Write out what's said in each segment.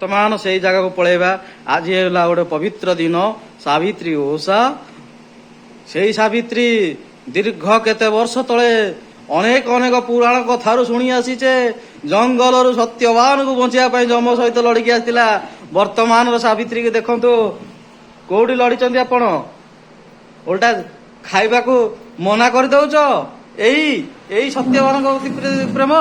ବର୍ତ୍ତମାନ ସେଇ ଜାଗାକୁ ପଳେଇବା। ଆଜି ହେଲା ଗୋଟେ ପବିତ୍ର ଦିନ, ସାବିତ୍ରୀ ଓଷା। ସେଇ ସାବିତ୍ରୀ ଦୀର୍ଘ କେତେ ବର୍ଷ ତଳେ ଅନେକ ଅନେକ ପୁରାଣ କଥାରୁ ଶୁଣି ଆସିଛେ, ଜଙ୍ଗଲରୁ ସତ୍ୟବାନକୁ ବଞ୍ଚିବା ପାଇଁ ଯମ ସହିତ ଲଢିକି ଆସିଥିଲା। ବର୍ତ୍ତମାନର ସାବିତ୍ରୀକି ଦେଖନ୍ତୁ, କୋଉଠି ଲଢିଛନ୍ତି ଆପଣ? ଓଲଟା ଖାଇବାକୁ ମନା କରିଦଉଛ। ଏଇ ଏଇ ସତ୍ୟବାନଙ୍କ ପ୍ରତି ପ୍ରେମ।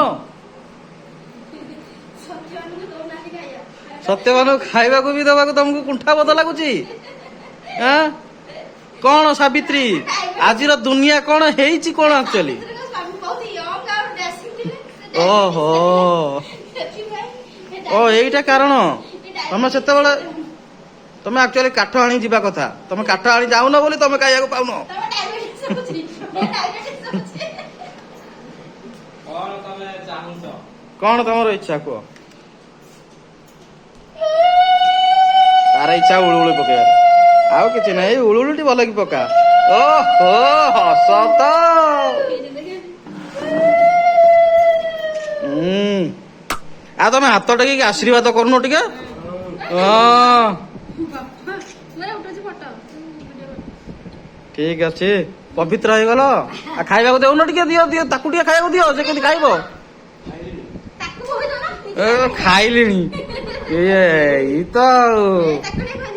ସତ୍ୟବାନଙ୍କୁ ଦଉନାହାନ୍ତି ଖାଇବା। ସତ୍ୟବାନକୁ ଖାଇବାକୁ ବି ଦେବାକୁ ତମକୁ କୁଣ୍ଠାବୋଧ ଲାଗୁଛି, ଆଁ? କଣ ସାବିତ୍ରୀ, ଆଜିର ଦୁନିଆ କଣ ହେଇଛି କଣ ଆକ୍ଚୁଆଲି? ସାବିତ୍ରୀଙ୍କ ସ୍ୱାମୀ ବହୁତ ୟଙ୍ଗ ଆଉ ଡ୍ୟାସିଂ ଥିଲେ। ସେ ଓହୋ। ସେଥିପାଇଁ। ଓ, ଏଇଟା କାରଣ। ତମେ ସେତେବେଳେ ତମେ ଆକ୍ଚୁଆଲି କାଠ ଆଣି ଯିବା କଥା। ତମେ କାଠ ଆଣି ଯାଉନ ବୋଲି ତମେ ଖାଇବାକୁ ପାଉନ। ତମ ଡାଇବେଟିସ୍ ଅଛି, ଡାଇବେଟିସ୍ ଅଛି। କଣ ତମେ ଚାହୁଁଛ? କଣ ତମର ଇଚ୍ଛା କୁହ। ତାର ଇଚ୍ଛା ଉଳୁଉଳି ପକେଇବାର, ଆଉ କିଛି ନାହିଁ। ଉଳୁଉଳିଟି ଭଲ କି ପକା। ଓହୋ, ହସ ତ। ହୁଁ, ଆଉ ତମେ ହାତ ଟେକିକି ଆଶୀର୍ବାଦ କରୁନ ଟିକେ? ହଁ। ମୋର ଉଠୁଛି ଫଟୋ। ଠିକ ଅଛି, ପବିତ୍ର ହେଇଗଲ। ଆଉ ଖାଇବାକୁ ଦେଉନ ଟିକେ? ଦିଅ ଦିଅ, ତାକୁ ଟିକେ ଖାଇବାକୁ ଦିଅ। ସେ କେମିତି ଖାଇବ? ତାକୁ କହିଦଉ ନା। ଏ, ଖାଇଲିଣି। ଏଇ ତ ଆଉ। ତାକୁ ଟିକେ।